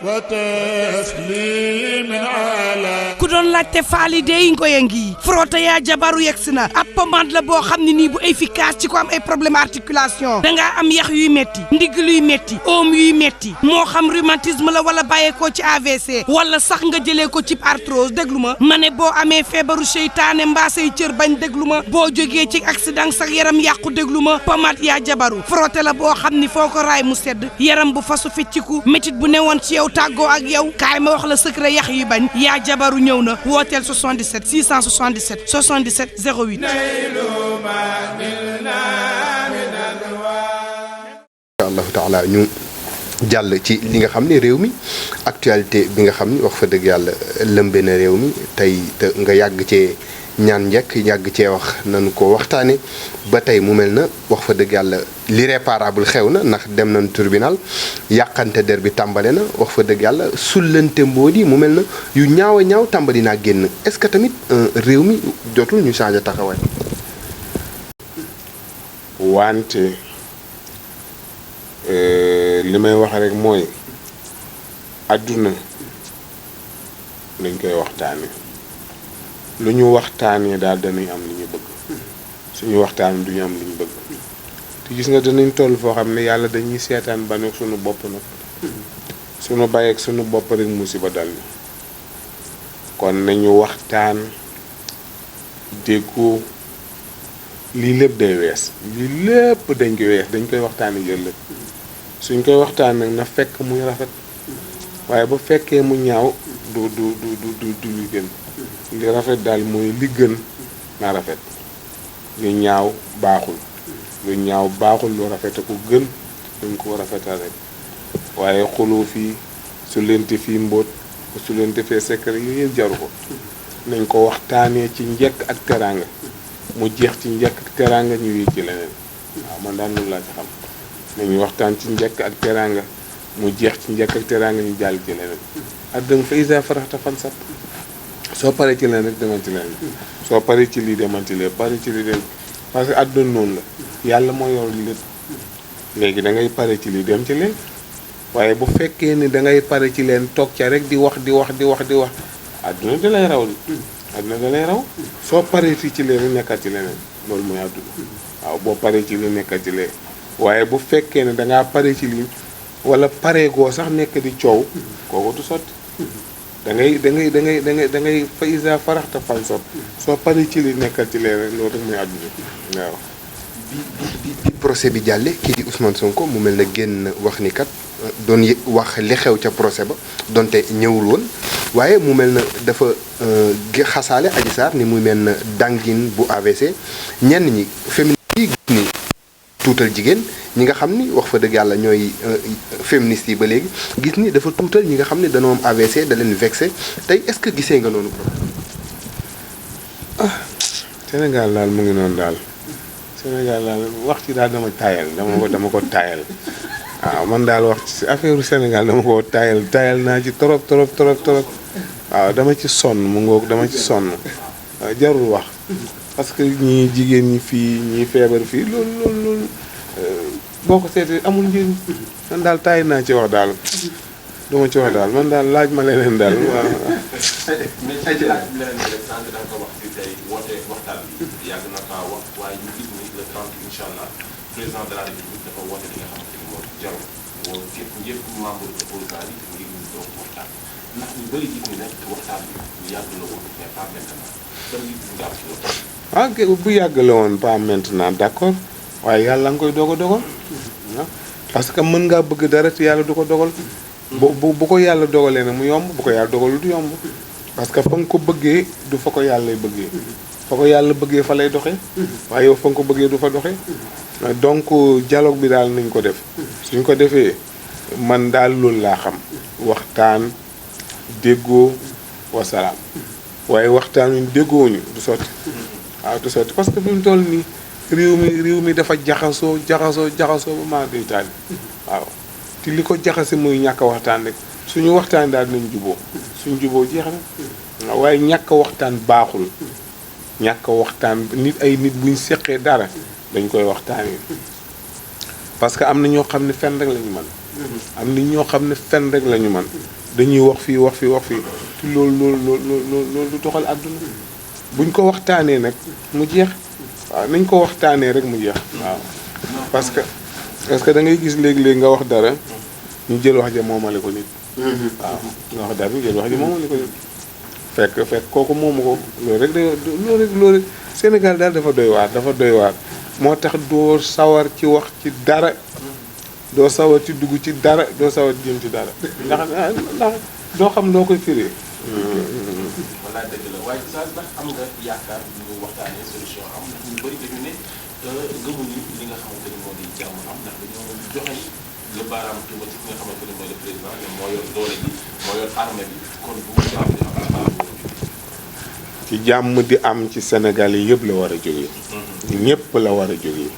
وتسليم على ku doon laajte faali dey ngoye ngi frotté yaa jabaru yegsi na ab pommade la boo xam ne nii bu efficace ci ko am ay problème articulation dangaa am yax yuy metti ndigg luy metti oom yuy metti moo xam rhumatisme la wala bàyyeekoo ci AVC wala sax nga jëlee ko ci arthrose déglu ma ne boo amee feebaru seytaane mbaa say cër bañ déglu ma boo jógee ci accident sax yaram yàqu déglu ma pommade yaa jabaru frotté la boo xam ni foo ko raay mu sedd yaram bu fasu fecciku métit bu newoon ci yow tàggoo ak yow kaay ma wax la secret yax yi bañ yaa jabaru ñëw na wooteel 77 677 77 08. incha allahu taala ñu jàll ci li nga xam ne réew mi actualité bi nga xam ni wax fa dëgg yàlla lëmbe na réew mi tey te nga yàgg cee ñaan njëkk yàgg cee wax nañu ko waxtaane ba tey mu mel na wax fa dëgg yàlla l'irréparable xew na ndax dem nañu tribunal yàqante der bi tàmbale na wax fa dëgg yàlla sullante mboodi mu mel na yu ñaaw a ñaaw tàmbali naa génn est-ce que tamit réew mi jotul ñu changer taxawaay. wante li may wax rek mooy àdduna dañ koy waxtaane lu ñu waxtaanee daal danañ am li ñu bëgg suñu waxtaan duñu am li ñu bëgg te gis nga danañ toll foo xam ne yàlla dañuy seetaan ba ne suñu bopp nag suñu bàyyi ak suñu bopp rek musiba dal ni kon nañu waxtaan déggoo lii lépp day wees lii lépp dañ koy wees dañ koy waxtaane jël suñ koy waxtaan nag na fekk muy rafet waaye bu fekkee mu ñaaw du li gën li rafet daal mooy li gën na rafet lu ñaaw baaxul lu ñaaw baaxul lu rafet ko gën dañ ko rafetal rek waaye xuloo fii su lente fii mbóot su lente fee secret yooyu yëpp jaru ko nañ ko waxtaanee ci njëkk ak teraanga mu jeex ci njëkk ak teraanga ñu yi ci leneen waaw man daal loolu laa ci xam nañu waxtaan ci njëkk ak teraanga mu jeex ci njëkk ak teraanga ñu jàll ci leneen addanga fa isa faraxta fan sat soo paree ci leen rek demal ci leen soo paree ci lii demal ci leen pare ci lii dem parce que àdduna noonu la yàlla moo yor lépp léegi da ngay pare ci lii dem ci leen waaye bu fekkee ni da ngay pare ci leen toog ca rek di wax àdduna da lay raw àdduna da lay raw soo paree fii ci leen nekkat ci leneen loolu mooy àdduna waaw boo paree ci li nekkat ci leen waaye bu fekkee ne dangaa pare ci lii wala pare goo sax nekk di coow kooku du sotti da ngay fa isa faraxta fan sot soo pare ci li nekkal ci leen rek loolu rek mooy àdduna waaw bi procès bi jàlle kii di Ousmane Sonko mu mel na génn wax ni kat doon wax li xew ca procès ba donte ñëwul woon waaye mu mel na dafa xasaale Adji Sarr ni muy mel na dangin bu AVC ñenn ñi féministes yi gis ni tuutal jigéen ñi nga xam ni wax fa dëgg yàlla ñooy féministes yi ba léegi gis ni dafa tuutal ñi nga xam ne dañoo am AVC da leen vexé tey est-ce que gisee nga noonu Sénégal daal mu ngi noonu daal Sénégal daal wax ci daal dama taayal dama ko taayal waaw man daal wax ci affaire Sénégal dama ko taayal naa ci trop waaw dama ci sonn mu ngoog dama ci sonn jarul wax parce que ñii jigéen ñi fii ñii feebar fii loolu boo ko seetee amul njëriñ man daal taay naa ci wax daal duma ci wax daal man daal laaj ma leneen daal waaw. mais ci laaj bi leneen rek sànq da nga ko wax ci tey woote waxtaan bi yàgg na faa wax waaye ñu gis ni le 30 incha allah président de la république dafa woote li nga xamante ni moo jarul woo képp ñëpp membre opposant yi ngir ñu doon waxtaan ndax ñu bëri gis ni nag waxtaan bi ñu yàgg la woon mais pas maintenant ban gis nga am ci loolu. bu yàgg la woon pas maintenant d'accord waaye yàlla nga koy doog a dogal parce que mën ngaa bëgg dara te yàlla du ko dogal. bu ko yàlla dogalee nag mu yomb bu ko yàlla dogalu du yomb parce que fa nga ko bëggee du fa ko yàlla bëggee fa ko yàlla bëggee fa lay doxee waaye yow fa nga ko bëggee du fa doxee donc dialogue bi daal nañ ko def suñ ko defee man daal loolu laa xam waxtaan déggoo wasalaam waaye waxtaanuñ déggooñu du sotti waaw du sotti parce que fi mu toll nii réew mi dafa jaxasoo ba maa day taali waaw te li ko jaxase muy ñàkk waxtaan rek suñu waxtaan daal dinañ juboo suñ juboo jeex na waaye ñàkk waxtaan baaxul ñàkk waxtaan nit buñ seqee dara dañ koy waxtaanee parce que am na ñoo xam ne fenn rek lañu mën am na ñoo xam ne fen rek la ñu man dañuy wax fii wax fii wax fii te loolu du doxal àdduna buñ ko waxtaanee nag mu jeex waaw nañ ko waxtaanee rek mu jeex waaw parce que da ngay gis léegi-léegi nga wax dara ñu jël wax ja moomale ko nit waaw nga wax dara ñu jël wax ja moomale ko nit fekk kooku moomu ko loolu rek Sénégal daal dafa doy waar moo tax doo sawar ci wax ci dara doo sawar ci dugg ci dara doo sawar ci jëm ci dara ndax doo xam noo koy firee. walla dëgg la waaye saa ndax am nga yaakaar ñu waxtaanee solution am ndax ñu bëri dañu ne gëmuñu li nga xamante ni moo di jàmm am ndax dañoo joxe le baaraam tuba ci ki nga xamante ni mooy le président ne moo yor doole bi moo yor armée bi kon bu jàmm di am ci jàmm di am ci Sénégal yi yëpp la war a jógee. ñëpp la war a jógee.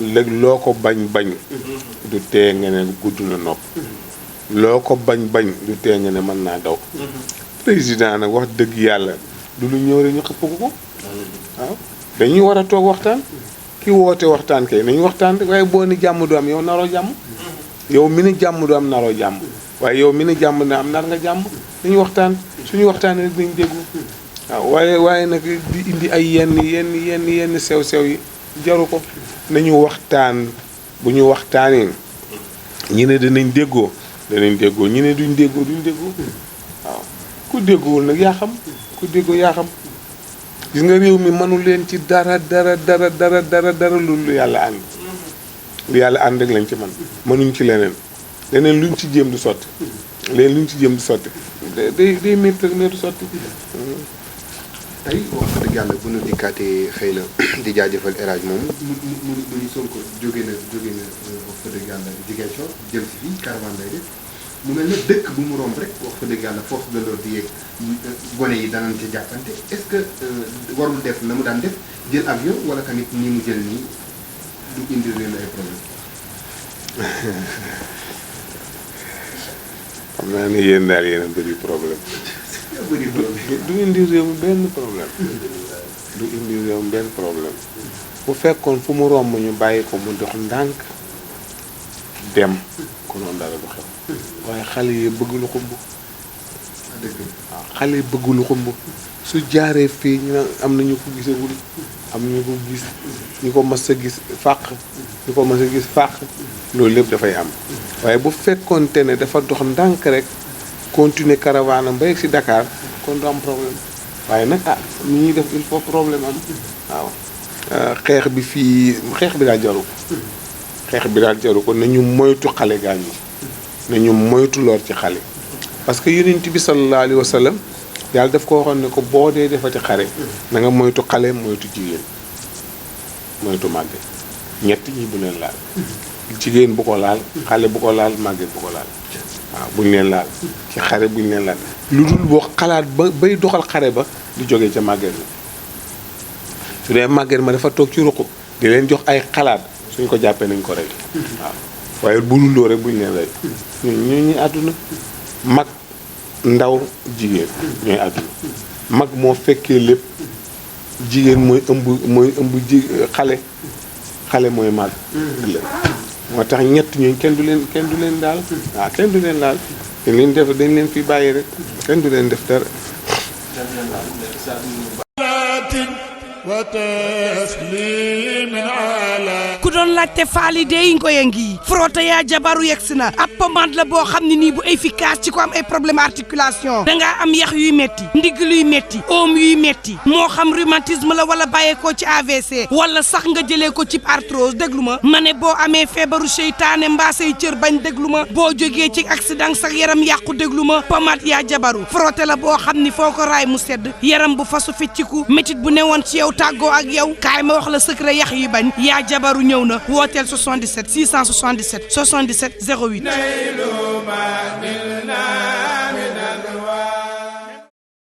léegi loo ko bañ du tee nga ne gudd na nopp. loo ko bañ du tee nga ne mën naa daw. président nag wax dëgg yàlla du lu ñëw rek ñu xëpp ko. waaw dañuy war a toog waxtaan. ki woote waxtaan kay nañu waxtaan rek waaye boo ni jàmm du am yow naroo jàmm. yow mi ni jàmm du am naroo jàmm. waaye yow mi ni jàmm na am nar nga jàmm dañu waxtaan suñu waxtaanee rek dañu déggu. waaw waaye nag di indi ay yenn sew-sew yi jaru ko nañu waxtaan bu ñu waxtaanee ñi ne danañ déggoo ñi ne duñ déggoo waaw ku déggoowul nag yaa xam ku déggoo yaa xam gis nga réew mi mënu leen ci dara lu yàlla ànd lu yàlla ànd rek lañ ci man mënuñ ci leneen luñ ci jéem du sotti day métti rek mais du sotti. tey wax dëgg yàlla bu nu dikkaatee xëy na di jaajëfal El Hadj moom mu Sonko jóge na wax fa dëgg yàlla Ziguinchor jëm si fii caravane lay def mu mel ne dëkk bu mu romb rek wax fa dëgg yàlla force de l'ordre yeeg gone yi danañ ci jàppante est-ce que warul def na mu daan def jël avion wala tamit ni mu jël nii du indi réew mi ay problème. xam naa ne yéen daal yéen a bëri problème. du indi réew mi benn problème bu fekkoon fu mu romb ñu bàyyi ko mu dox ndànk dem ko noonu dara du xew waaye xale yi bëgg lu xumb waaw xale yi bëgg lu xumb su jaaree fii ñu am na ñu ko gisagul am ñu ko gis ñu ko mas a gis fàq loolu lépp dafay am waaye bu fekkoonte ne dafa dox ndànk rek continuer caravane am ba yegg si Dakar kon du am problème waaye nag ni ñuy def il faut problème am waaw xeex bi daal jaru ko nañu moytu xale gaañ yi nañu moytu lor ci xale parce que yonent bi sallallahu alayhi wa sallam yàlla daf ko waxoon ne ko boo dee defati xare na nga moytu xale moytu jigéen moytu màgget ñett ñi bu leen laal jigéen bu ko laal xale bu ko laal màgget bu ko laal waaw buñ leen laal ci xare buñ leen laal lu dul boo xalaat bay doxal xare ba di jógee ca màgget la su dee màgget ma dafa toog ci ruq di leen jox ay xalaat suñ ko jàppee nañ ko rey waaw waaye bu dul loo rek buñ leen rey ñooñu àdduna mag ndaw jigéen ñooy àdduna mag moo fekkee lépp jigéen mooy ëmb xale mooy mag ëllëg moo tax ñett ñooñu kenn du leen daal waaw kenn du leen laal dañ leen fi bàyyi rek kenn du leen def dara ku doon laajte faali dey ngoye ngi frotté yaa jabaru yegsi na ab pommade la boo xam ne nii bu efficace ci ko am ay problème articulation dangaa am yax yuy metti ndigg luy metti oom yuy metti moo xam rhumatisme la wala bàyyeekoo ci AVC wala sax nga jëlee ko ci arthrose déglu ma ne boo amee feebaru seytaane mbaa say cër bañ déglu ma boo jógee ci accident sax yaram yàqu déglu ma pommade yaa jabaru frotté la boo xam ni foo ko raay mu sedd yaram bu fasu fecciku métit bu newoon ci yow tàggoo ak yow kaay ma wax la secret yax yi bañ yaa jabaru ñëw na wooteel 77 677 77 08